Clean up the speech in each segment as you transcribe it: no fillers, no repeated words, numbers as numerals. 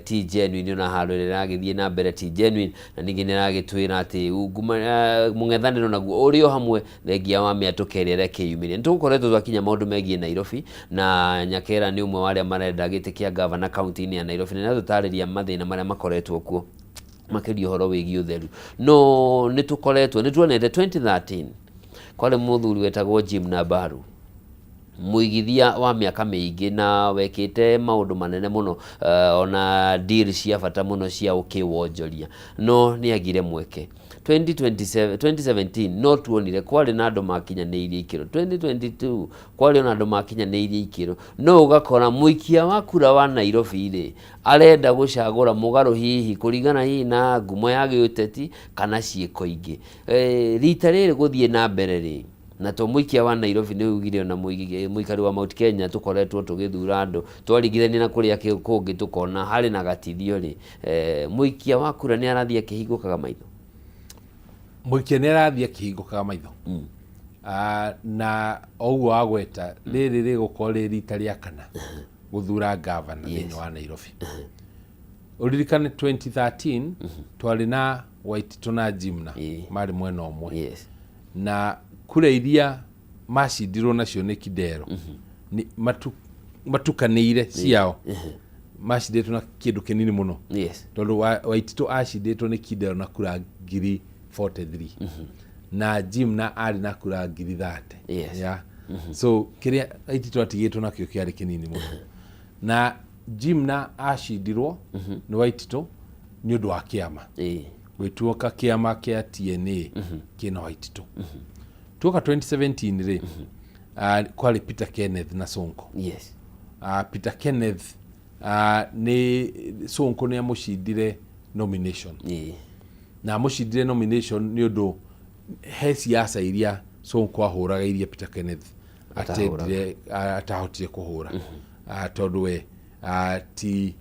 Ti genuine ona handũ ĩrĩa ĩragĩthiĩ na mbere ti genuine, na ningĩ nĩ ĩragĩtwĩra atĩ mũng'ethanĩro naguo ũrĩ o hamwe thengia wa mĩatũka ĩrĩa ĩrekĩyumĩria. Nĩ tũgũkoretwo twakinya maũndũ megiĩ Nairobi, na Nyakera nĩ ũmwe wa arĩa marenda gĩtĩ kĩa ngavana kaunti-inĩ ya Nairobi, na nĩ aratũtarĩria mathĩna marĩa makoretwo kuo, makĩria ũhoro wĩgiĩ ũtheru. No nĩ tũkoretwo nĩ tuonete 2013 kwarĩ mũthuri wetagwo Jim Nabaru, mũigithia wa mĩaka mĩingĩ na wekĩte maũndũ manene mũno, ona deal cia bata mũno cia ũkĩwonjoria, no nĩ agire mweke. 2027, 2017 no tuonire kwarĩ na andũ makinyanĩirie ikĩro, 2022 kwarĩ ona andũ makinyanĩirie ikĩro, no ũgakora mũikia wa kura wa Nairobi rĩ, arenda gũcagũra mũgarũ hihi kũringana hihi na ngumo ya gĩũteti kana ciĩko ingĩ. Rita rĩrĩ gũthiĩ na mbere rĩ, na to mũikia wa Nairobi nĩ ugire ona mũikari wa Mount Kenya tũkoretwo tũgĩthura andũ twaringithania na kũrĩa kũngĩ tũkona harĩ na gatithio rĩ, mũikia wa kura nĩ arathiĩ akĩhingũkaga maitho? Mũikia nĩ arathiĩ akĩhingũkaga maitho. Na o ũguo wagweta, rĩrĩ rĩgũkorwo rĩ rita rĩa kana gũthura ngavana thĩinĩ wa Nairobi. Ũririkane 2013 twarĩ na Waititũ na Jimna marĩ mwena ũmwe. Na kura iria macindirwo nacio nĩ Kidero nĩ matukanĩire ciao, macindĩtwo na kĩndũ kĩnini mũno, tondũ Waititũ acindĩtwo nĩ Kidero na kura 43,000 na Jimna arĩ na kura 30,000. Yeah. So kĩrĩa Waititũ atigĩtwo nakĩo kĩarĩ kĩnini mũno, na Jimna acindirwo nĩ Waititũ nĩ ũndũ wa kĩama gwĩtuoka kĩama kĩa TNA kĩna Waititũ. Tuoka 2017 rĩ, kwarĩ Peter Kenneth na Sonko. Peter Kenneth, nĩ Sonko nĩ amũcindire nomination, na amũcindire nomination nĩ ũndũ he siasa iria Sonko ahũraga iria Peter Kenneth atahũraga. Atendire, atahotire kũhũra, tondũ we ti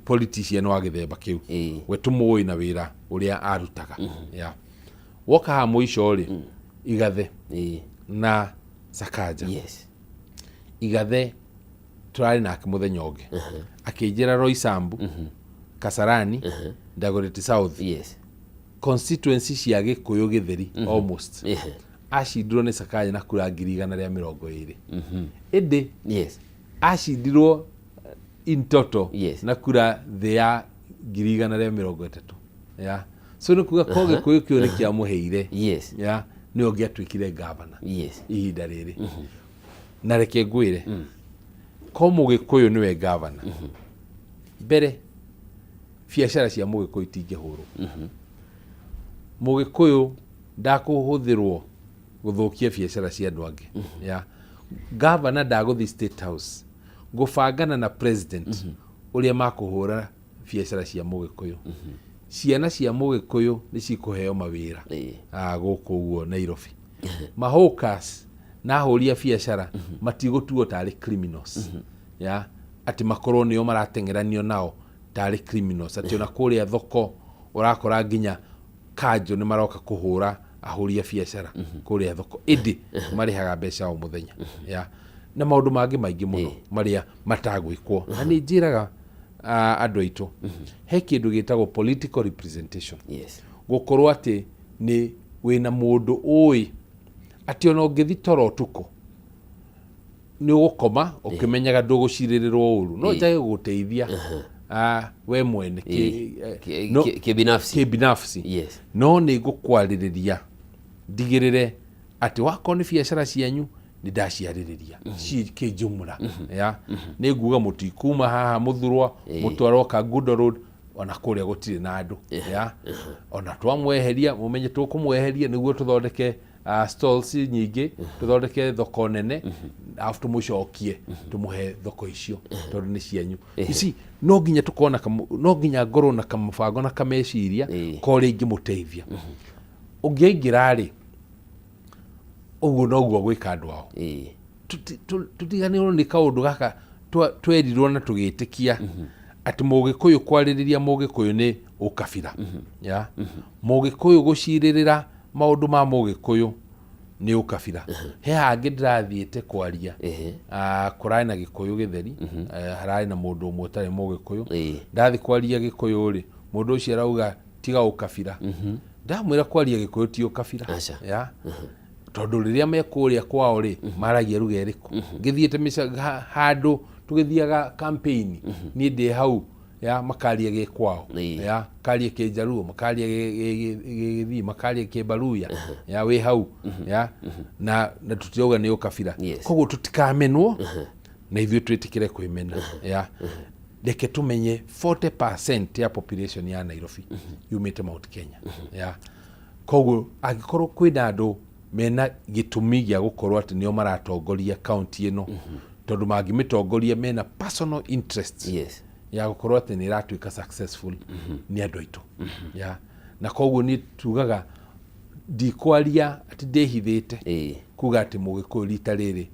politician wa gĩthemba kĩu. We tũmũĩ na wĩra ũrĩa arutaga. Yeah. Woka haha mũico rĩ, Igathe na Sakaja. Igathe tũrarĩ nake mũthenya ũngĩ, akĩnjĩra Roysambu, Kasarani, Dagoretti South, constituency cia Gĩkũyũ gĩtheri almost, acindirwo nĩ Sakaja na kura 120,000, ĩndĩ acindirwo in total na kura thĩ ya 130,000. Yeah. So nĩ kuga ko Gĩkũyũ kĩu nĩ kĩamũheire, yeah, nĩwe ũngĩatuĩkire ngavana ihinda rĩrĩ. Na reke ngwĩre, ko Mũgĩkũyũ nĩwe ngavana, mbere biacara cia Mũgĩkũyũ itingĩhũrwo, Mũgĩkũyũ ndakũhũthĩrwo gũthũkia biacara cia andũ angĩ. Yeah. Ngavana ndagũthiĩ State House gũbangana na president ũrĩa makũhũra biacara cia Mũgĩkũyũ. Ciana cia Mũgĩkũyũ nĩ cikũheo mawĩra gũkũ ũguo Nairobi. Mahawkers na ahũri a biacara matigũtuo tarĩ criminals, ya atĩ makorwo nĩo marateng'eranio nao tarĩ criminals, atĩ ona kũrĩa thoko ũrakora nginya kanjũ nĩ maroka kũhũra ahũri a biacara kũrĩa thoko, ĩndĩ marĩhaga mbeca o mũthenya, ya na maũndũ mangĩ maingĩ mũno marĩa matagwĩkwo. Na nĩ njĩraga andũ aitũ he kĩndũ gĩtagwo political representation, gũkorwo atĩ nĩ wĩna mũndũ ũĩ atĩ ona ũngĩthi toro ũtukũ nĩ ũgũkoma ũkĩmenyaga ndũgũcirĩrĩrwo ũru, no njage gũgũteithia we mwene kĩbinafsi. Kĩbinafsi. No nĩ ngũkwarĩrĩria ndigĩrĩre atĩ wakorwo nĩ biacara cianyu nĩ ndaciarĩrĩria ci kĩjumla. Ya nĩ nguga mũtikuma haha mũthurwa mũtwarwo Kangundo Road, ona kũrĩa gũtirĩ na andũ. Ya ona twamweheria, mũmenye tũkũmweheria nĩguo tũthondeke stalls nyingĩ, tũthondeke thoko nene, arabu tũmũcokie tũmũhe thoko icio tondũ nĩ cianyu. You see, no nginya tũkorwo na no nginya ngorwo na kamũbango na kameciria korĩa ingĩmũteithia. Ũngĩaingĩra rĩ, ũguo noguo gwĩka andũ ao. Tũtiganĩrwo nĩ kaũndũ gaka twerirwo na tũgĩtĩkia atĩ Mũgĩkũyũ kwarĩrĩria Mũgĩkũyũ nĩ ũkabira, ya Mũgĩkũyũ gũcirĩrĩra maũndũ ma Mũgĩkũyũ. Nĩ ũkabira. He hangĩ ndĩrathiĩte kwaria, kũrarĩ na Gĩkũyũ gĩtheri, hararĩ na mũndũ ũmwe ũtarĩ Mũgĩkũyũ. Ndathiĩ kwaria Gĩkũyũ rĩ, mũndũ ũcio arauga tiga ũkabira. Ndamwĩra kwaria Gĩkũyũ ti ũkabira. Aca. Ya, tondũ rĩrĩa me kũrĩa kwao rĩ, maragia ruga ĩrĩkũ? Ngĩthiĩte handũ tũgĩthiaga campaign, niĩ ndĩ hau, ya, makaria gĩkwao, ya, makaria kĩnjaruo, makaria gĩgĩthii, makaria kĩmbaruya, ya, wĩ hau, ya, na tũtirauga nĩ ũkabira. Koguo tũtikamenwo na ithuĩ twĩtĩkĩre kwĩmena. Ya, reke tũmenye 40% ya population ya Nairobi yumĩte Mount Kenya. Ya, koguo angĩkorwo kwĩna andũ mena gĩtũmi gĩa gũkorwo atĩ nĩo maratongoria kaunti ĩno, tondũ mangĩmĩtongoria mena personal interest ya gũkorwo atĩ nĩ ĩratuĩka successful, nĩ andũ aitũ. Ya, na koguo niĩ tugaga ndikwaria atĩ ndĩhithĩte kuga atĩ Mũgĩkũyũ rita rĩrĩ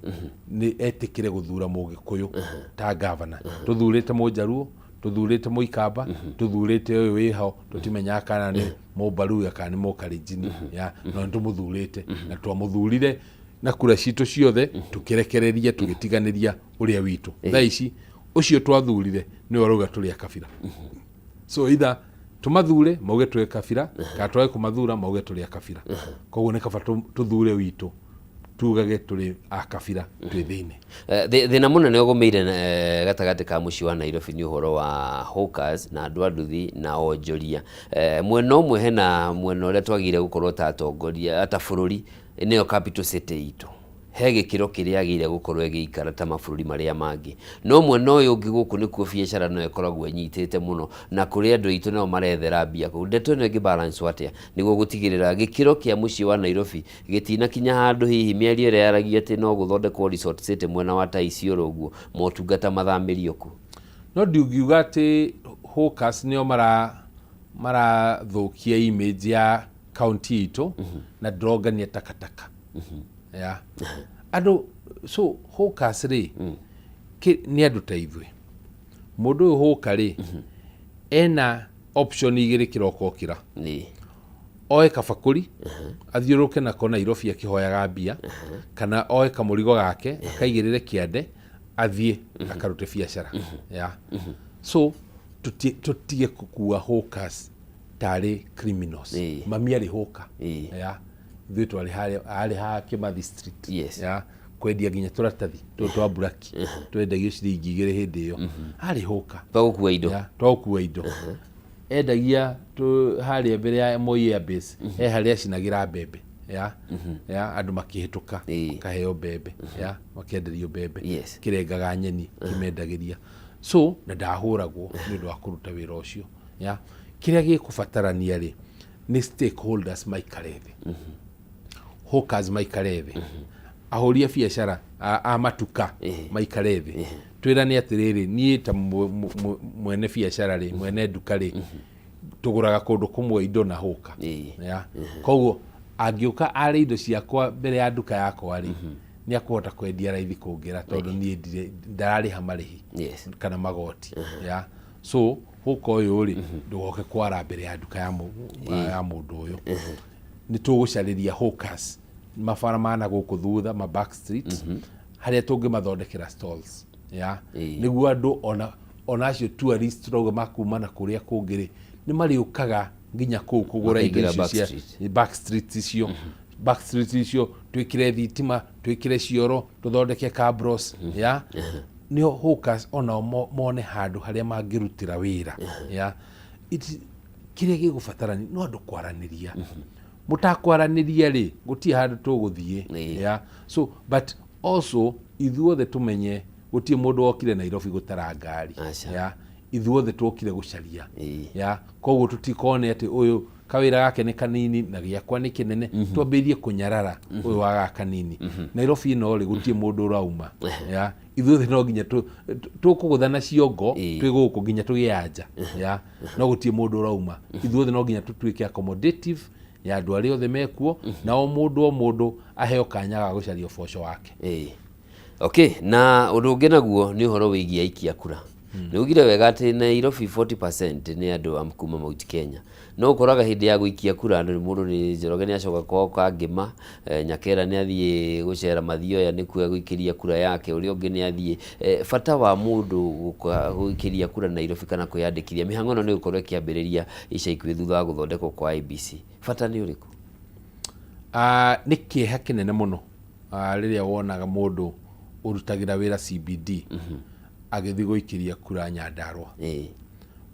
nĩ etĩkĩre gũthura Mũgĩkũyũ ta gavana. Tũthurĩte Mũnjaruo, tũthurĩte Mũikamba, tũthurĩte ũyũ wĩho, tũtimenyaga kana nĩ Mũmbaruya kana nĩ Mũkalenjini, ya, no nĩ tũmũthurĩte na twamũthurire na kura citũ ciothe, tũkĩrekereria, tũgĩtiganĩria ũrĩa witũ. Thaa ici ũcio twathurire nĩwe ũrauga tũrĩ a kabira. So either tũmathure mauge twĩ kabira, kana twage kũmathura mauge tũrĩ a kabira. Koguo nĩ kaba tũthure witũ, tugage tũrĩ a kabira twĩ thĩinĩ. Thĩna mũnene ũgũmĩire gatagatĩ ka mũciĩ wa Nairobi nĩ ũhoro wa hawkers na andũ a nduthi na onjoria. Mwena ũmwe hena mwena ũrĩa twagĩrĩire gũkorwo ta atongoria ta bũrũri, nĩyo capital city itũ, he gĩkĩro kĩrĩa yagĩrĩire gũkorwo ĩgĩikara ta mabũrũri marĩa mangĩ. No mwena ũyũ ũngĩ gũkũ nĩkuo biacara no ĩkoragwo ĩnyitĩte mũno na kũrĩ andũ aitũ nao marethera mbia kũu. Ndeto ĩno ĩngĩ balance atĩa nĩguo gũtigĩrĩra gĩkĩro kĩa mũciĩ wa Nairobi gĩtinakinya handũ hihi mĩario ĩrĩa yaragia atĩ no gũthondekwo resort city mwena wa ta Isiolo ũguo motungata mathamĩrio kuo? No ndingiuga atĩ hawkers nĩo marathũkia image ya kaunti itũ na ndĩrongania takataka ya andũ. So hawkers rĩ, nĩ andũ ta ithuĩ. Mũndũ ũyũ hawker rĩ, ena option igĩrĩ kĩroko okĩra: oe kabakũri athiũrũrũke nako Nairobi akĩhoyaga mbia, kana oe kamũrigo gake akaigĩrĩre kĩande athiĩ akarute biacara. Ya, so tũtige kũkua hawkers tarĩ criminals. Mami arĩ hawker. Ya, ithuĩ twarĩ harĩa, arĩ haha Kimathi Street, ya, kwendia nginya tũratathi tũtũ twa mburaki twendagio ciringi 2 hĩndĩ ĩyo, arĩ hawker. Twa gũkua indo. Ya, twa gũkua indo endagia harĩa mbere ya Moi Air Base, he harĩa acinagĩra mbembe, ya andũ makĩhĩtũka, makaheo mbembe, ya, makenderio mbembe, kĩrengaga nyeni kĩmendagĩria. So na ndahũragwo nĩ ũndũ wa kũruta wĩra ũcio. Ya, kĩrĩa gĩkũbatarania rĩ, nĩ stakeholders maikare thĩ, hawkers maikare thĩ, ahũri a biacara a matuka maikare thĩ, twĩrane atĩrĩrĩ, niĩ ta mwene biacara rĩ, mwene nduka rĩ, tũgũraga kũndũ kũmwe indo na hawker. Ya, koguo angĩũka arĩ indo ciakwa mbere ya nduka yakwa rĩ, nĩ akũhota kwendia raithi kũngĩra, tondũ niĩ ndararĩha marĩhi kana magoti. Ya, so hawker ũyũ rĩ, ndũgoke kwara mbere ya nduka ya mũndũ ũyũ. Nĩ tũgũcarĩria hawkers mabara mana gũkũ thutha, ma back street, harĩa tũngĩmathondekera stalls, ya, nĩguo andũ ona acio tourist tũrauga makuma na kũrĩa kũngĩ rĩ, nĩ marĩũkaga nginya kũu kũgũra indo Makaingĩra icio back cia street. Back street icio, back street icio twĩkĩre thitima, twĩkĩre cioro, tũthondeke cabros, ya, nĩo hawkers onao mone handũ harĩa mangĩrutĩra wĩra. Ya, kĩrĩa gĩgũbatarani no andũ kwaranĩria. Mũtakwaranĩria rĩ, gũtirĩ handũ tũgũthiĩ. Ya, so but also ithuothe tũmenye gũtirĩ mũndũ wokire Nairobi gũtara ngari. Aca. Ya, ithuothe tuokire gũcaria. Ya, koguo tũtikone atĩ ũyũ kawĩra gake nĩ kanini na gĩakwa nĩ kĩnene, twambĩrĩrie kũnyarara ũyũ wa gaka kanini. Nairobi ĩno rĩ, gũtirĩ mũndũ ũrauma. Ya, ithuothe no nginya tũkũgũthana ciongo twĩ gũkũ nginya tũgĩe anja. Ya, no gũtirĩ mũndũ ũrauma. Ithuothe no nginya tũtuĩke accommodative ya andũ arĩa othe mekuo, na o mũndũ o mũndũ aheo kanya ga gũcaria ũboco wake. Okay, na ũndũ ũngĩ naguo nĩ ũhoro wĩgiĩ aikia kura. Nĩ ugire wega atĩ Nairobi 40% nĩ andũ a kuma Mount Kenya. No ũkoraga hĩndĩ ya gũikia kura andũ mũndũ nĩ Njoroge nĩ acoka kwao Kangĩma, Nyakera nĩ athiĩ gũcera Mathioya nĩkuo egũikĩria kura yake, ũrĩa ũngĩ nĩ athiĩ. Bata wa mũndũ gũikĩria kura Nairobi kana kwĩyandĩkithia, mĩhang'o ĩno nĩ ĩgũkorwo ĩkĩambĩrĩria ica ikuhĩ thutha wa gũthondekwo kwa IEBC. Bata nĩ ũrĩkũ? Nĩ kĩeha kĩnene mũno rĩrĩa wonaga mũndũ ũrutagĩra wĩra CBD agĩthiĩ gũikĩria kura Nyandarũa.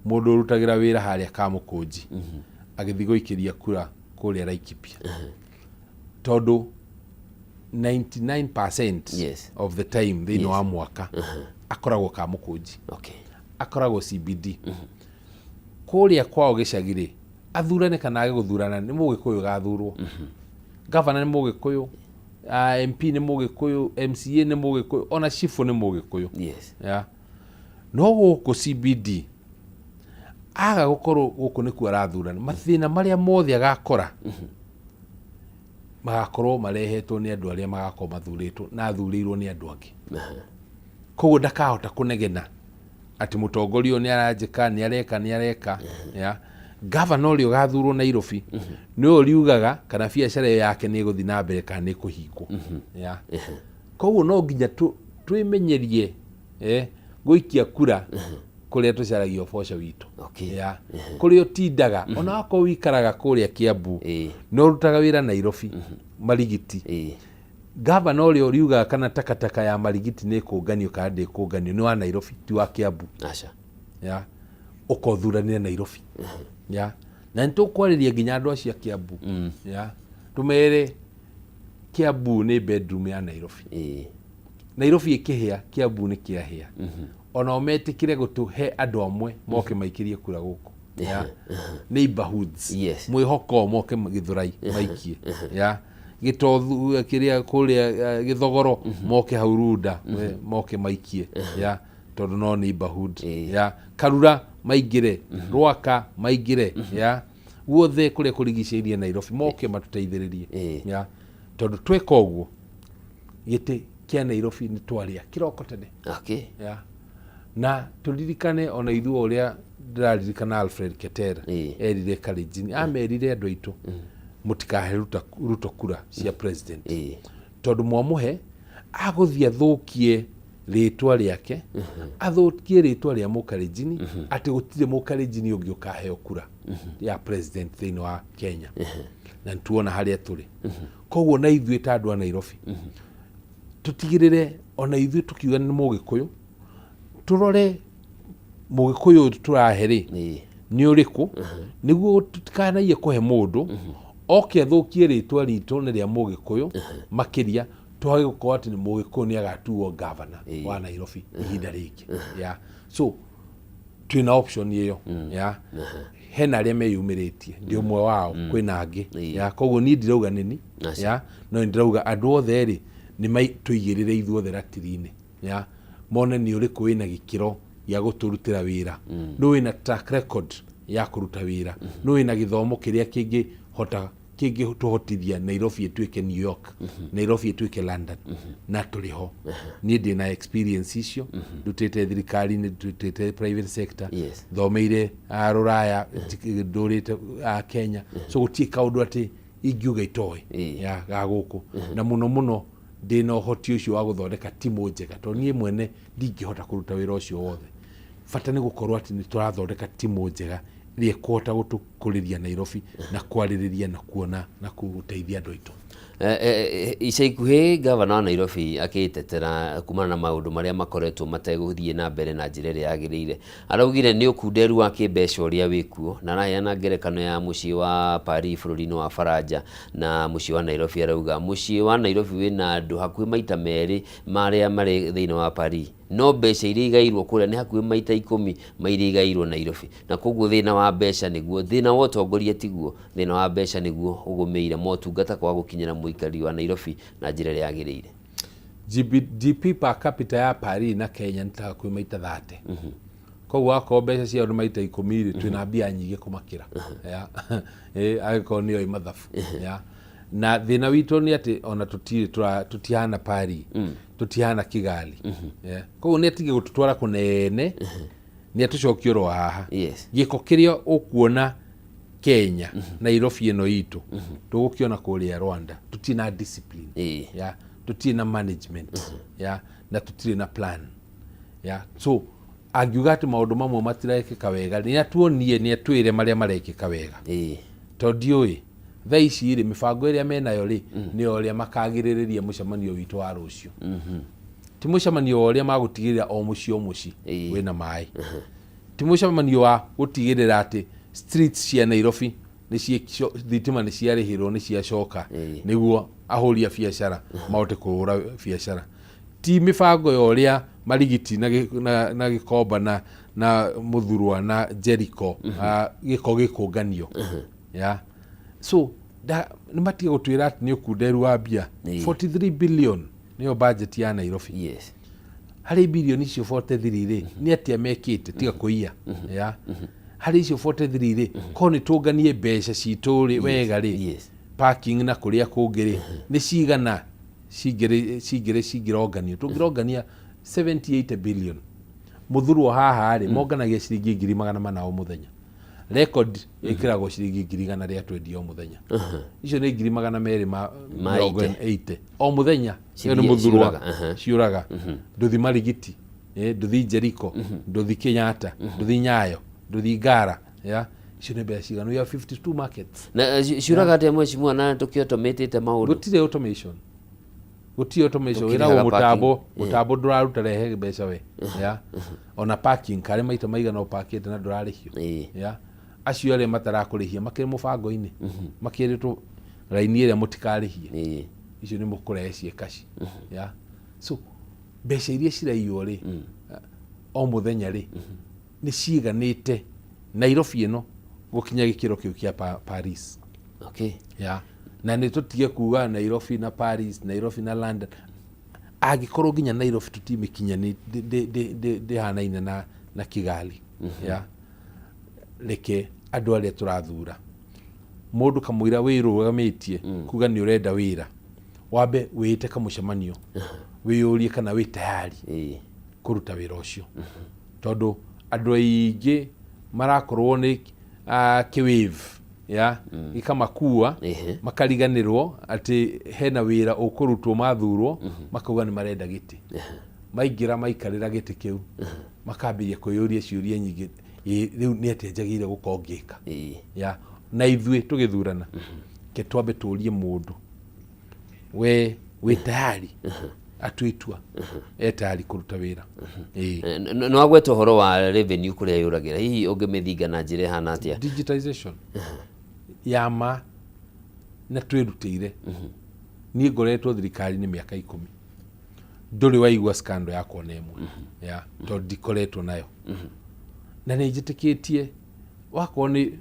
Mũndũ ũrutagĩra wĩra harĩa Kamũkũnji agĩthiĩ gũikĩria kura kũrĩa Laikipia. Tondũ 99% of the time thĩinĩ wa mwaka akoragwo Kamũkũnji, akoragwo CBD. Kũrĩa kwao gĩcagi rĩ, athurane kana age gũthurana nĩ Mũgĩkũyũ gathurwo. Gavana nĩ Mũgĩkũyũ, MP nĩ Mũgĩkũyũ, MCA nĩ Mũgĩkũyũ, ona cibũ nĩ Mũgĩkũyũ. Yeah. No gũkũ CBD aga gũkorwo gũkũ nĩkuo arathurana, mathĩna marĩa mothe agakora magakorwo marehetwo nĩ andũ arĩa magakorwo mathurĩtwo na athurĩirwo nĩ andũ angĩ. Koguo ndakahota kũnegena atĩ mũtongoria ũyũ nĩ aranjĩka, nĩ areka, nĩ areka. Yeah. Gavana ũrĩa ũgathurwo Nairobi nĩwe ũriugaga kana biacara ĩyo yake nĩ ĩgũthiĩ na mbere kana nĩ ĩkũhingwo. Yeah. Koguo no nginya twĩmenyerie gũikia kura kũrĩa tũcaragia ũboco witũ. Yeah. Kũrĩa ũtindaga, ona wakorwo wĩikaraga kũrĩa Kiambu, na ũrutaga wĩra Nairobi, Marigiti. Gavana ũrĩa ũriugaga kana takataka ya Marigiti nĩ ĩkũnganio kana ndĩkũnganio nĩ wa Nairobi, ti wa Kiambu. Yeah. Ũkothuranĩre Nairobi. Yeah. Na nĩ tũkwarĩria nginya andũ acio a Kiambu. Yeah. Tũmere Kiambu nĩ bedroom ya Nairobi. Nairobi ĩkĩhĩa, Kiambu nĩ kĩahĩa. Onao metĩkĩre gũtũhe andũ amwe moke maikĩrie kura gũkũ. Yeah. Neighborhoods. Mwĩhoko moke Gĩthũrai maikie. Yeah. Gĩtothu kĩrĩa kũrĩa Gĩthogoro moke hau Runda moke maikie. Yeah. Tondũ no neighborhood. Yeah. Karura maingĩre, Rwaka maingĩre. Yeah. Guothe kũrĩa kũrigicĩirie Nairobi moke matũteithĩrĩrie. Yeah. Tondũ tweka ũguo gĩtĩ kĩa Nairobi nĩ twarĩa kĩroko tene. Yeah. Na tũririkane ona ithuĩ ũrĩa ndĩraririkana Alfred Keter erire Kalenjin, amerire andũ aitũ mũtikahe Ruto kura cia president. Tondũ mwamũhe agũthiĩ athũkie rĩtwa rĩake, athũkie rĩtwa rĩa Mũkalenjini, atĩ gũtirĩ Mũkalenjini ũngĩ ũkaheo kura ya president thĩinĩ wa Kenya. Na nĩtuona harĩa tũrĩ. Koguo na ithuĩ ta andũ a Nairobi tũtigĩrĩre ona ithuĩ tũkiuga nĩ Mũgĩkũyũ, tũrore Mũgĩkũyũ ũyũ tũrahe rĩ nĩ ũrĩkũ, nĩguo tũtikanaiye kũhe mũndũ oke athũkie rĩtwa ritũ nĩ rĩa Mũgĩkũyũ makĩria, twage gũkorwo atĩ nĩ Mũgĩkũyũ nĩ agatuo gavana wa Nairobi ihinda rĩngĩ. Yeah. So twĩna option ĩyo. Yeah. Hena arĩa meyumĩrĩtie, ndĩ ũmwe wao, kwĩna angĩ. Yeah. Koguo niĩ ndirauga nĩni. Yeah. No ndĩrauga andũ othe rĩ nĩ tũigĩrĩre ithuothe ratiri-inĩ. Yeah. Mone nĩ ũrĩkũ wĩna gĩkĩro gĩa gũtũrutĩra wĩra, nũ wĩna track record ya kũruta wĩra, nũ wĩna gĩthomo kĩrĩa kĩngĩhota kĩngĩtũhotithia Nairobi ĩtuĩke New York, Nairobi ĩtuĩke London. Na tũrĩ ho. Niĩ ndĩ na experience icio, ndutĩte thirikari-inĩ, ndutĩte private sector, thomeire rũraya, ndũrĩte Kenya. So gũtirĩ kaũndũ atĩ ingiuga itoĩ ya ga gũkũ. Na mũno mũno ndĩna ũhoti ũcio wa gũthondeka timu njega, tondũ niĩ mwene ndingĩhota kũruta wĩra ũcio wothe. Bata nĩ gũkorwo atĩ nĩ tũrathondeka timu njega ĩrĩa ĩkũhota gũtũkũrĩria Nairobi na kwarĩrĩria na kuona na gũteithia andũ aitũ. Ica ikuhĩ gavana wa Nairobi akĩĩtetera kumana na maũndũ marĩa makoretwo mategũthiĩ na mbere na njĩra ĩrĩa yagĩrĩire, araugire nĩ ũkunderu wa kĩmbeca ũrĩa wĩkuo, na araheana ngerekano ya mũciĩ wa Paris bũrũri-inĩ wa Faranja na mũciĩ wa Nairobi. Arauga mũciĩ wa Nairobi wĩna andũ hakuhĩ maita merĩ ma arĩa marĩ thĩinĩ wa Paris, no mbeca iria igairwo kũrĩa nĩ hakuhĩ maita 10 ma iria igairwo Nairobi, na koguo thĩna wa mbeca nĩguo, thĩna wa ũtongoria tiguo, thĩna wa mbeca nĩguo ũgũmĩire motungata kwaga gũkinyĩra mũikari wa Nairobi na njĩra ĩrĩa yagĩrĩire. GDP per capita ya Paris na Kenya nĩ ta hakuhĩ maita 30. Koguo akorwo mbeca ciao nĩ maita 10 rĩ, twĩna mbia nyingĩ kũmakĩra. Yeah. Angĩkorwo nĩoĩ mathabu. Yeah. Na thĩna witũ nĩ atĩ ona tũtirĩ tũtihana Paris, tũtihana Kigali. Yeah. Koguo nĩ atige gũtũtwara kũnene, nĩ atũcokie oro haha. Gĩko kĩrĩa ũkuona Kenya, Nairobi ĩno itũ, tũgũkĩona kũrĩa Rwanda. Tũtirĩ na discipline, yeah. Tũtirĩ na management, yeah. Na tũtirĩ na plan, yeah. So angiuga atĩ maũndũ mamwe matirekĩka wega, nĩ atuonie, nĩ atwĩre marĩa marekĩka wega, tondũ ndiũĩ thaa ici rĩ, mĩbango ĩrĩa menayo rĩ, nĩyo ũrĩa makagirĩrĩria mũcemanio witũ wa rũciũ. Ti mũcemanio wa ũrĩa magũtigĩrĩra o mũciĩ o mũciĩ wĩna maĩ, ti mũcemanio wa gũtigĩrĩra atĩ streets cia Nairobi nĩ thitima nĩ ciarĩhĩrwo, nĩ ciacoka, nĩguo ahũri a biacara mahote kũhũra biacara, ti mĩbango ya ũrĩa Marigiti na, na Gĩkomba na Mũthurwa na Jericho, gĩko gĩkũnganio. Yeah. So nĩ matige gũtwĩra atĩ nĩ ũkunderu wa mbia. 43 billion nĩyo budget ya Nairobi. Harĩ bilioni icio 43 rĩ, nĩ atĩa mekĩte tiga kũiya? Ya, harĩ icio 43 rĩ, korwo nĩ tũnganie mbeca citũ rĩ wega rĩ, parking na kũrĩa kũngĩ rĩ, nĩ cigana cingĩrĩ cingĩrĩ cingĩronganio? Tũngĩrongania 78 billion. Mũthurwo haha rĩ, monganagia ciringi 400,000 o mũthenya. Record ĩkĩragwo ciringi 120,000 o mũthenya. Icio nĩ 280,000 Ma 80 o mũthenya. Ĩyo nĩ Cithiĩ- Mũthurwa. Ciũraga, aha. Ciũraga. Ndũthi Marigiti, ndũthi Jeriko, ndũthi Kenyatta, ndũthi Nyayo, ndũthi Ngara. Ya, icio nĩ mbeca cigana? We have 52 markets. Na ciũraga atĩa, mheshimiwa, na tũkĩautomatĩte maũndũ? Gũtirĩ automation, gũtirĩ automation. Tũkĩrĩhaga Wĩragwo mũtambo parking. Mũtambo ndũraruta, rehe mbeca we. Ya, ona parking karĩ maita maigana ũpakĩte na ndũrarĩhio. Ya, acio arĩa matarakũrĩhia makĩrĩ mũbango-inĩ, makĩrĩtwo raini ĩrĩa mũtikarĩhie. Icio nĩ mũkũrehe ciĩ kaci. Ya, so mbeca iria ciraiywo rĩ o mũthenya rĩ, nĩ ciiganĩte Nairobi ĩno gũkinya gĩkĩro kĩu kĩa Paris. Ya, na nĩ tũtige kuga Nairobi na Paris, Nairobi na London. Angĩkorwo nginya Nairobi tũtimĩkinya, ndĩhanaine na Kigali. Ya, reke andũ arĩa tũrathura, mũndũ kamũira wĩrũgamĩtie kuga nĩ ũrenda wĩra, wambe wĩĩte kamũcemanio, wĩyũrie kana wĩ tayari kũruta wĩra ũcio, tondũ andũ aingĩ marakorwo nĩ kĩwave ya gĩkamakua, makariganĩrwo atĩ hena wĩra ũkũrutwo mathurwo. Makauga nĩ marenda gĩtĩ, maingĩra maikarĩra gĩtĩ kĩu, makambĩrĩria kwĩyũria ciũria nyingĩ: "Ĩ, rĩu nĩ atĩa njagĩrĩire gũkorwo ngĩka?" Ya, na ithuĩ tũgĩthurana, ke twambe tũrie mũndũ, we wĩ tayari? Atue itua e tayari kũruta wĩra. Ĩĩ. Nĩ wagweta ũhoro wa revenue kũrĩa yũragĩra, hihi ũngĩmĩthinga na njĩra ĩhana atĩa? Digitization ya ma na twĩrutĩire. Niĩ ngoretwo thirikari-inĩ mĩaka 10, ndũrĩ waigua scandal yakwa ona ĩmwe, ya tondũ ndikoretwo nayo. Na nĩ njĩtĩkĩtie wakorwo nĩ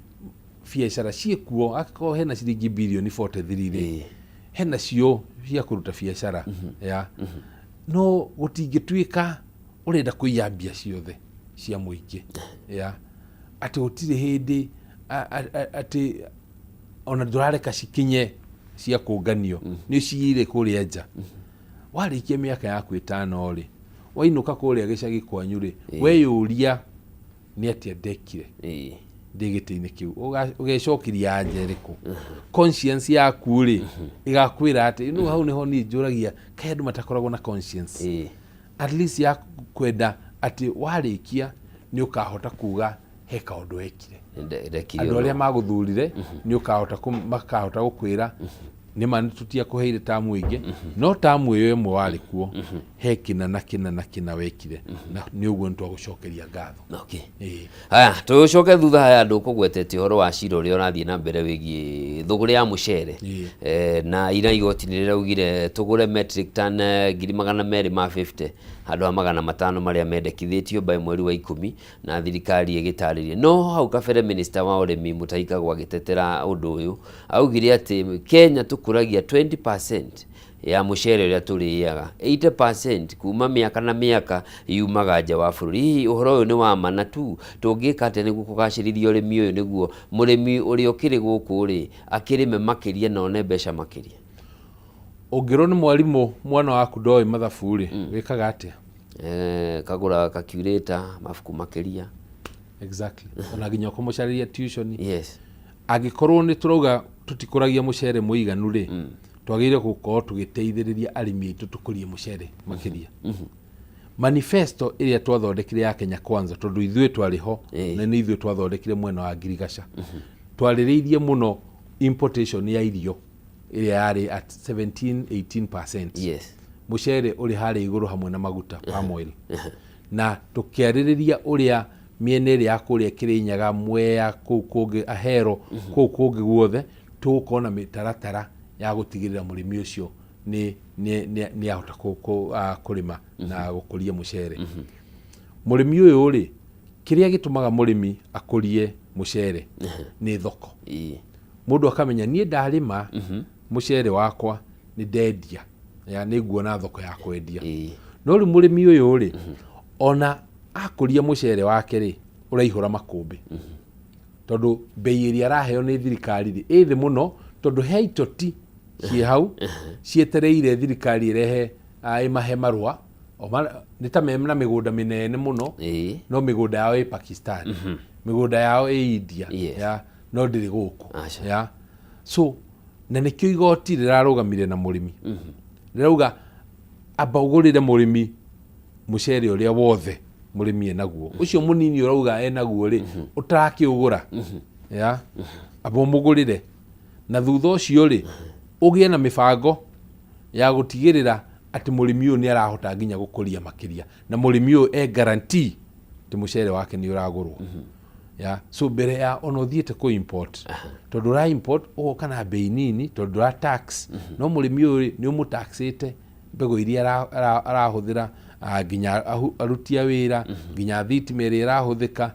biacara ciĩkuo, angĩkorwo hena ciringi bilioni 43 rĩ, hena cio cia kũruta biacara. Ya, no gũtingĩtuĩka ũrenda kũiya mbia ciothe cia mũingĩ, ya atĩ gũtirĩ hĩndĩ atĩ ona ndũrareka cikinye cia kũnganio, nĩ ũciyire kũrĩa nja. Warĩkia mĩaka yaku 5 rĩ, wainũka kũrĩa gĩcagi kwanyu rĩ, weyũria nĩ atĩa ndekire ndĩ gĩtĩ-inĩ kĩu? Ũgecokeria anja ĩrĩkũ? Conscience yaku rĩ, ĩgakwĩra atĩ no hau nĩho niĩ njũragia, kaĩ andũ matakoragwo na conscience at least ya kwenda atĩ warĩkia nĩ ũkahota kuga he kaũndũ wekire? Ndekire Andũ ũndũ. Arĩa magũthurire nĩ ũkahota makahota gũkwĩra nĩma nĩ tũtiakũheire tamu ĩngĩ, no tamu ĩyo ĩmwe warĩ kuo, he kĩna na kĩna na kĩna wekire, na nĩ ũguo nĩ twagũcokeria ngatho. Haya, tũcoke thutha haya andũ kũgwetete ũhoro wa cira ũrĩa ũrathiĩ na mbere wĩgiĩ thũgũrĩ ya mũcere. Na ira igoti nĩ rĩraugire tũgũre metric ton 250,000 handũ ha 500 marĩa mendekithĩtio by mweri wa 10, na thirikari ĩgĩtarĩria. No hau kabere minister wa ũrĩmi Mutahi Kagwe agĩtetera ũndũ ũyũ, augire atĩ Kenya tũkũragia 20% Ya mũcere ũrĩa tũrĩaga, 80% kuma mĩaka na mĩaka yumaga nja wa bũrũri. Hihi ũhoro ũyũ nĩ wa ma, na tu tũngĩka atĩa nĩguo kũgacĩrithia ũrĩmi ũyũ, nĩguo mũrĩmi ũrĩa ũkĩrĩ gũkũ rĩ akĩrĩme makĩria na one mbeca makĩria? Ũngĩrwo nĩ mwarimũ mwana waku ndoĩ mathabu rĩ, wĩkaga atĩa? Kagũra calculator, mabuku makĩria. Exactly, ona nginya ũkũmũcarĩria tuition. Angĩkorwo nĩ tũrauga tũtikũragia mũcere mũiganu rĩ, twagĩrĩire gũkorwo tũgĩteithĩrĩria arĩmi aitũ tũkũrie mũcere makĩria. Manifesto ĩrĩa twathondekire ya Kenya Kwanza, tondũ ithuĩ twarĩ ho na nĩ ithuĩ twathondekire mwena wa ngirigaca, twarĩrĩirie mũno importation ya irio ĩrĩa yarĩ at 17 18%. Mũcere ũrĩ harĩa igũrũ hamwe na maguta, palm oil, na tũkĩarĩrĩria ũrĩa mĩena ĩrĩa ya kũrĩa Kĩrĩnyaga, Mwea, kũu kũngĩ Ahero, kũu kũngĩ guothe, tũgũkorwo na mĩtaratara ya gũtigĩrĩra mũrĩmi ũcio nĩ ahota kũrĩma na gũkũria mũcere. Mũrĩmi ũyũ rĩ, kĩrĩa gĩtũmaga mũrĩmi akũrie mũcere nĩ thoko. Mũndũ akamenya, niĩ ndarĩma mũcere wakwa nĩ ndendia, ya nĩ nguona thoko ya kwendia. No rĩu mũrĩmi ũyũ rĩ, ona akũria mũcere wake rĩ, ũraihũra makũmbĩ, tondũ mbei ĩrĩa araheo nĩ thirikari rĩ, ĩ thĩ mũno, tondũ he itoti ciĩ hau cietereire thirikari ĩrehe, ĩmahe marũa. Nĩ ta mena mĩgũnda mĩnene mũno, no mĩgũnda yao ĩ Pakistan, mĩgũnda yao ĩ India, ya no ndĩrĩ gũkũ. Ya so na nĩkĩo igoti rĩrarũgamire na mũrĩmi, rĩrauga amba ũgũrĩre mũrĩmi mũcere ũrĩa wothe mũrĩmi enaguo, ũcio mũnini ũrauga enaguo rĩ, ũtarakĩũgũra, ya amba ũmũgũrĩre, na thutha ũcio rĩ, ũgĩe na mĩbango ya gũtigĩrĩra atĩ mũrĩmi ũyũ nĩ arahota nginya gũkũria makĩria, na mũrĩmi ũyũ e guarantee atĩ mũcere wake nĩ ũragũrwo. Ya so mbere ya ona ũthiĩte kũ import, tondũ ũra import ũgoka na bei nini tondũ ndũra tax, no mũrĩmi ũyũ rĩ, nĩ ũmũtaxĩte mbegũ iria arahũthĩra, nginya aruti a wĩra, nginya thitima ĩrĩa ĩrahũthĩka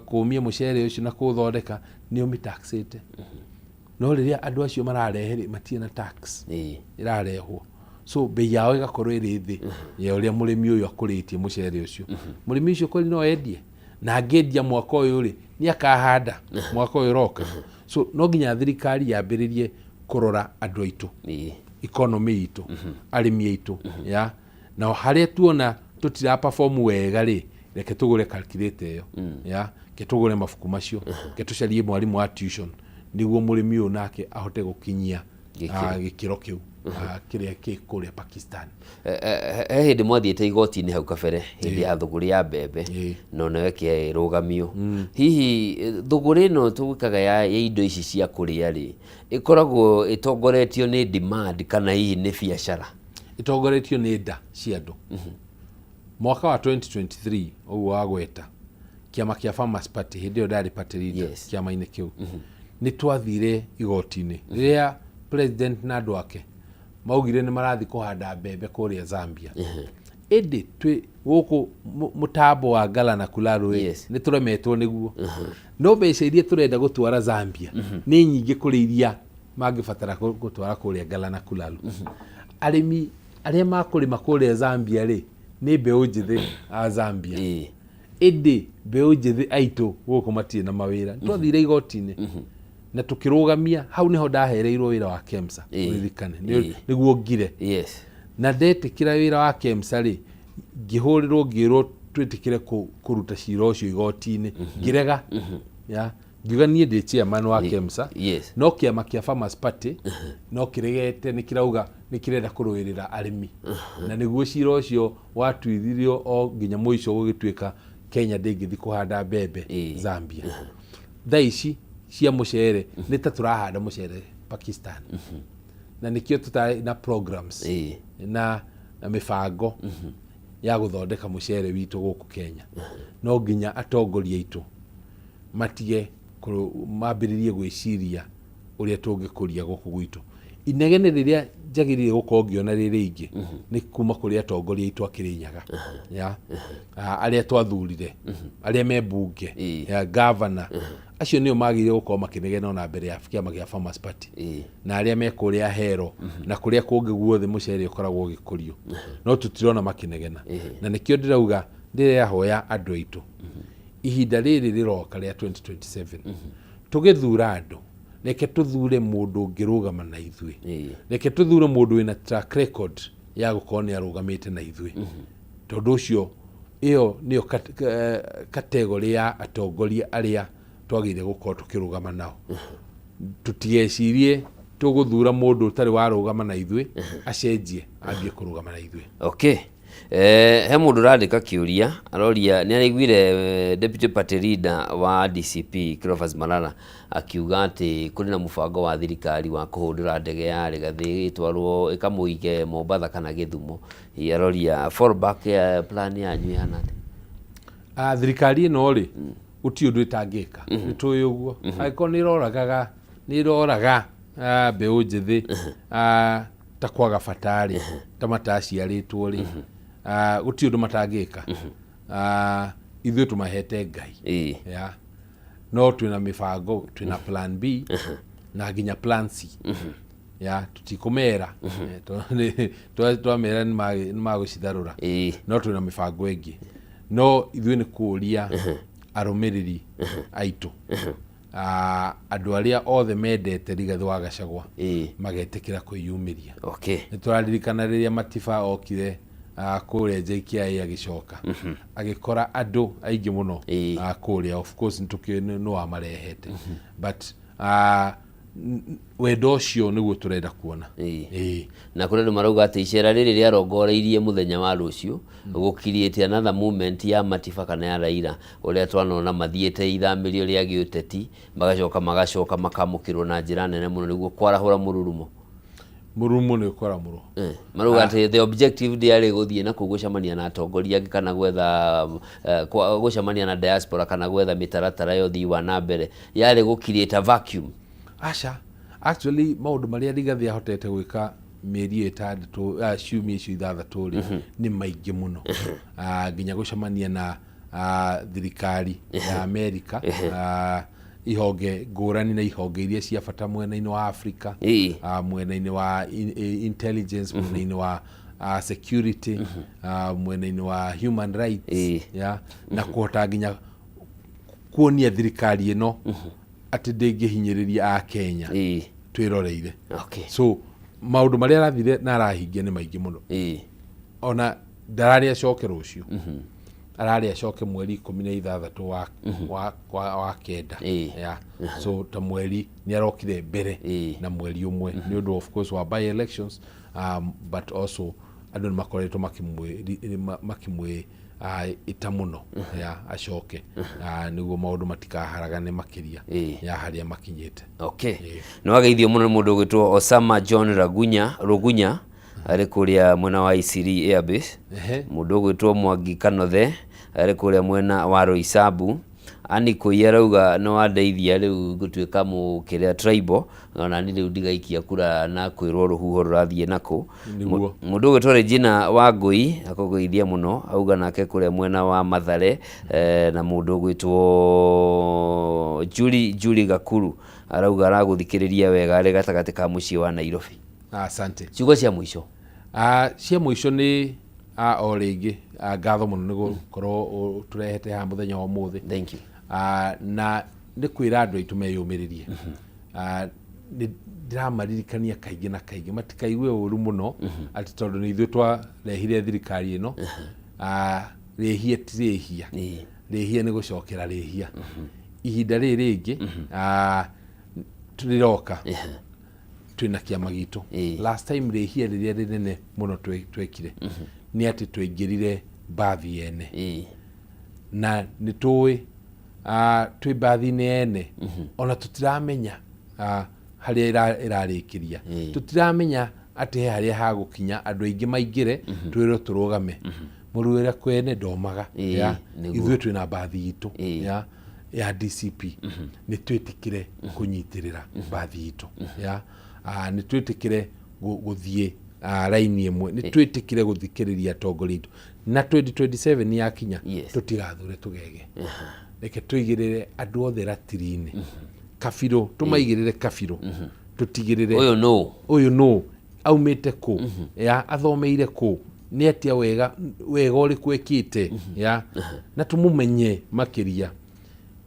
kũmia mũcere ũcio na kũũthondeka, nĩ ũmĩtaxĩte. No rĩrĩa andũ acio mararehe rĩ, matirĩ na tax ĩrarehwo, so bei yao ĩgakorwo ĩrĩ thĩ ya ũrĩa mũrĩmi ũyũ akũrĩtie mũcere ũcio. Mũrĩmi ũcio kweli no endie, na angĩendia mwaka ũyũ rĩ, nĩ akahanda mwaka ũyũ ũroka. So no nginya thirikari yambĩrĩrie kũrora andũ aitũ, economy itũ, arĩmi aitũ, ya na harĩa tuona tũtira perform wega rĩ, reke tũgũre calculator ĩyo, ya ke tũgũre mabuku macio, ke tũcarie mwarimũ wa tuition, nĩguo mũrĩmi ũyũ nake ahote gũkinyia Gĩkĩro. Gĩkĩro kĩu kĩrĩa kĩ kũrĩa Pakistan. He hĩndĩ mwathiĩte igoti-inĩ hau kabere, hĩndĩ ya thũgũrĩ ya mbembe, na onayo ĩkĩrũgamio. Hihi thũgũrĩ ĩno tũgĩkaga ya indo ici cia kũrĩa rĩ, ĩkoragwo ĩtongoretio nĩ demand kana hihi nĩ biacara? Ĩtongoretio nĩ nda cia andũ. Mwaka wa 2023 ũguo wagweta, kĩama kĩa Farmers Party, hĩndĩ ĩyo ndarĩ party leader, kĩama-inĩ kĩu nĩ twathire igoti-inĩ rĩrĩa president na andũ ake maugire nĩ marathiĩ kũhanda mbembe kũrĩa Zambia, ĩndĩ twĩ gũkũ mũtambo wa Ngala na Kulalu rĩ, nĩ tũremetwo nĩguo, no mbeca iria tũrenda gũtwara Zambia nĩ nyingĩ kũrĩ iria mangĩbatara gũtwara kũrĩa Ngala na Kulalu. Arĩmi arĩa makũrĩma kũrĩa Zambia rĩ, nĩ mbeũ njĩthĩ a Zambia, ĩndĩ mbeũ njĩthĩ aitũ gũkũ matirĩ na mawĩra. Twathire igoti-inĩ na tũkĩrũgamia hau, nĩho ndahereirwo wĩra wa KEMSA. Ũririkane nĩguo ngire na ndetĩkĩra wĩra wa KEMSA rĩ, ngĩhũrĩrwo ngĩrwo twĩtĩkĩre kũruta cira ũcio igoti-inĩ. Ngĩrega, ya ngiuga niĩ ndĩ chairman wa KEMSA, no kĩama kĩa Farmers Party no kĩregete, nĩ kĩrauga nĩ kĩrenda kũrũĩrĩra arĩmi, na nĩguo cira ũcio watuithirio o nginya mũico gũgĩtuĩka Kenya ndĩngĩthiĩ kũhanda mbembe Zambia. Thaa ici cia mũcere nĩ ta tũrahanda mũcere Pakistan, na nĩkĩo tũtarĩ na programs na mĩbango ya gũthondeka mũcere witũ gũkũ Kenya. No nginya atongoria aitũ matige mambĩrĩrie gwĩciria ũrĩa tũngĩkũria gũkũ gwitũ. Inegene rĩrĩa njagĩrĩire gũkorwo ngĩona rĩ rĩingĩ nĩ kuma kũrĩ atongoria aitũ a Kĩrĩnyaga, ya arĩa twathurire, arĩa me mbunge, ya gavana. Acio nĩo magĩrĩire gũkorwo makĩnegena ona mbere ya kĩama kĩa Farmers Party na arĩa me kũrĩa Hero na kũrĩa kũngĩ guothe mũcere ũkoragwo ũgĩkũrio, no tũtirona makĩnegena. Na nĩkĩo ndĩrauga, ndĩrahoya andũ aitũ, ihinda rĩrĩ rĩroka rĩa 2027, tũgĩthura andũ, reke tũthure mũndũ ũngĩrũgama na ithuĩ, reke tũthure mũndũ wĩna track record ya gũkorwo nĩ arũgamĩte na ithuĩ, tondũ ũcio ĩyo nĩyo category ya atongoria arĩa twagĩrĩire gũkorwo tũkĩrũgama nao. Tũtigecirie tũgũthura mũndũ ũtarĩ warũgama na ithuĩ, acenjie ambie kũrũgama na ithuĩ. Okay. He mũndũ ũrandĩka kĩũria, aroria nĩ araiguire deputy party leader wa DCP Cleophas Malala akiuga atĩ kũrĩ na mũbango wa thirikari wa kũhũndũra ndege ya Rigathĩ ĩtwarwo ĩkamũige Mombatha kana Gĩthumo. Hihi aroria fallback ya plan yanyu ĩhana atĩa? Ah, thirikari ĩno rĩ, gũtirĩ ũndũ ĩtangĩka, nĩ tũĩ ũguo. Angĩkorwo nĩ ĩroragaga, nĩ ĩroraga mbeũ njĩthĩ ta kwaga bata rĩ, ta mataciarĩtwo rĩ, gũtirĩ ũndũ matangĩka. Ithuĩ tũmahete Ngai. Ya, no twĩna mĩbango, twĩna plan B na nginya plan C. Ya, tũtikũmera. Twamera nĩ magũcitharũra. No twĩna mĩbango ĩngĩ, no ithuĩ nĩ kũũria arũmĩrĩri aitũ, andũ arĩa othe mendete Rigathĩ wa Gachagua, magetĩkĩra kwĩyumĩria. Nĩ tũraririkana rĩrĩa Matiba okire kũrĩa JKIA, agĩcoka agĩkora andũ aingĩ mũno kũrĩa. Of course nĩtũkĩũĩ nĩ wamarehete, but wendo ũcio nĩguo tũrenda kuona. Na kũrĩ andũ marauga atĩ icera rĩrĩ rĩarongoreirie mũthenya wa rũciũ gũcreate another movement ya Matiba kana ya Raila, ũrĩa twanona mathiĩte ithamĩrio rĩa gĩũteti, magacoka makamũkĩrwo na njĩra nene mũno nĩguo kwarahũra mũrurumo. Mũrurumo nĩ ũkwaramũrwo. Marauga atĩ the objective ndĩarĩ gũthiĩ na kũu gũcemania na atongoria angĩ kana gwetha gũcemania na diaspora kana gwetha mĩtaratara ya ũthii wa na mbere, yarĩ gũ create a vacuum. Aca, actually maũndũ marĩa Rigathĩ ahotete gwĩka mĩeri 6, ciumia icio 6 rĩ, nĩ maingĩ mũno. Nginya gũcemania na thirikari ya Amerika, ihonge ngũrani na ihonge iria cia bata mwena-inĩ wa Africa, mwena-inĩ wa intelligence, mwena-inĩ wa security, mwena-inĩ wa human rights, ya na kũhota nginya kuonia thirikari ĩno atĩ ndĩngĩhinyĩrĩria a Kenya twĩroreire. So maũndũ marĩa arathire na arahingia nĩ maingĩ mũno. Ona ndararĩ acoke rũciũ, ararĩ acoke mweri 16 wa 9. Yeah. So ta mweri nĩ arokire mbere na mweri 1 nĩ ũndũ of course wa by elections, but also andũ nĩ makoretwo makĩmwĩ ĩta mũno ya acoke, nĩguo maũndũ matikaharagane makĩria ya harĩa makinyĩte. Okay. Nĩ wageithio mũno nĩ mũndũ ũgwĩtwo Osama John Ragunya Rugunya arĩ kũrĩa mwena wa Isiri Airbase. Mũndũ ũgwĩtwo Mwangi Kanothe arĩ kũrĩa mwena wa Roysambu. Ani Kũi arauga nĩ wandeithia rĩu ngũtuĩka mũkĩrĩa tribal, ona ni rĩu ndigaikia kura na kwĩrwo rũhuho rũrathiĩ nakũ. Nĩguo. Mũndũ ũgwĩtwo Regina Wangũi akũgeithia mũno, auga nake kũrĩa mwena wa Mathare, na mũndũ ũgwĩtwo Julie Julie Gakuru arauga aragũthikĩrĩria wega arĩ gatagatĩ ka mũciĩ wa Nairobi. Asante. Ciugo cia mũico. Cia mũico nĩ o rĩngĩ ngatho mũno nĩ gũkorwo tũrehete haha mũthenya wa ũmũthĩ. Thank you. Na nĩ kwĩra andũ aitũ meyũmĩrĩrie. Nĩ ndĩramaririkania kaingĩ na kaingĩ matikaigue ũru mũno atĩ tondũ nĩ ithuĩ twarehire thirikari ĩno. Rĩhia ti rĩhia, rĩhia nĩ gũcokera rĩhia. Ihinda rĩrĩ rĩngĩ rĩroka twĩna kĩama gitũ. Last time rĩhia rĩrĩa rĩnene mũno twekire nĩ atĩ twaingĩrire mbathi yene, na nĩ tũĩ twĩ mbathi-inĩ yene ona tũtiramenya harĩa ĩrarĩkĩria. Tũtiramenya atĩ he harĩa hagũkinya andũ aingĩ maingĩre twĩrwo tũrũgame. Mũruĩra kwene ndomaga. Ya, ithuĩ twĩna mbathi itũ ya DCP, nĩ twĩtĩkĩre kũnyitĩrĩra mbathi itũ ya, nĩ twĩtĩkĩre gũthiĩ raini ĩmwe, nĩ twĩtĩkĩre gũthikĩrĩria atongoria aitũ, na 2027 yakinya tũtigathure tũgege. Reke tũigĩrĩre andũ othe ratiri-inĩ kabirũ, tũmaigĩrĩre kabirũ, tũtigĩrĩre Ũyũ nũ? Ũyũ nũ, aumĩte kũ, ya athomeire kũ, nĩ atĩa wega, wega ũrĩkũ ekĩte, ya na tũmũmenye makĩria,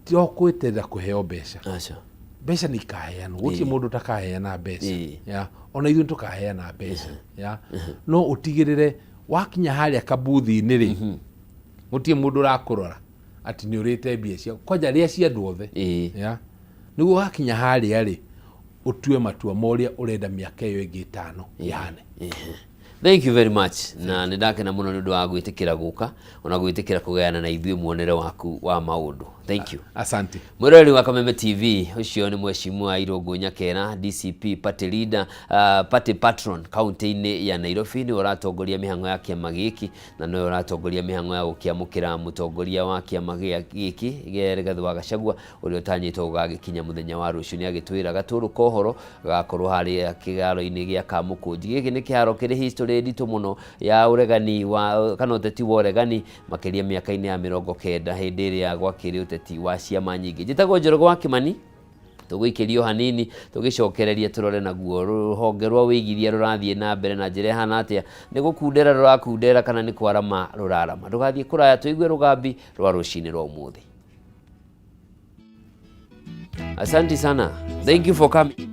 ti o gwĩterera kũheo mbeca. Aca. Mbeca nĩ ikaheanwo, gũtirĩ mũndũ ũtakaheana mbeca. Ya ona ithuĩ nĩ tũkaheana mbeca, ya no ũtigĩrĩre wakinya harĩa kabuthi-inĩ rĩ, gũtirĩ mũndũ ũrakũrora atĩ nĩ ũrĩte mbia cia kwanja rĩa cia andũ othe. Ya nĩguo wakinya harĩa rĩ, ũtue matua ma ũrĩa ũrenda mĩaka ĩyo ĩngĩ 5 yane. Thank you very much, na nĩ ndakena mũno nĩ ũndũ wa gwĩtĩkĩra gũka ona gwĩtĩkĩra kũgayana na ithuĩ muonere waku wa maũndũ. Thank you. Asante. Mwĩroreri wa Kameme TV, ũcio nĩ Mheshimiwa Irũngũ Nyakera, DCP party leader, party patron kaunti-inĩ ya Nairobi. Nĩwe ũratongoria mĩhang'o ya kĩama gĩkĩ na nĩwe ũratongoria mĩhang'o ya gũkĩamũkĩra mũtongoria wa kĩama gĩkĩ gĩa Rigathĩ wa Gachagua, ũrĩa ũtanyĩtwo gũgagĩkinya mũthenya wa rũciũ. Nĩ agĩtwĩra gatũrũ ka ũhoro gagakorwo harĩa kĩharo-inĩ gĩa Kamũkũnji. Gĩkĩ nĩ kĩharo kĩrĩ history nditũ mũno ya ũregani wa kana ũteti wa ũregani, makĩria mĩaka-inĩ ya 90, hĩndĩ ĩrĩa gwakĩrĩ ũteti wa ciama nyingĩ. Njĩtagwo Njoroge wa Kĩmani. Tũgũikĩrio hanini, tũgĩcokereria tũrore naguo rũhonge rwa wĩigithia rũrathiĩ na mbere na njĩra ĩhana atĩa, nĩ gũkundera rũrakundera kana nĩ kwarama rũrarama. Ndũgathiĩ kũraya, tũigue rũgambi rwa rũcinĩ rwa ũmũthĩ. Asante sana, thank you for coming.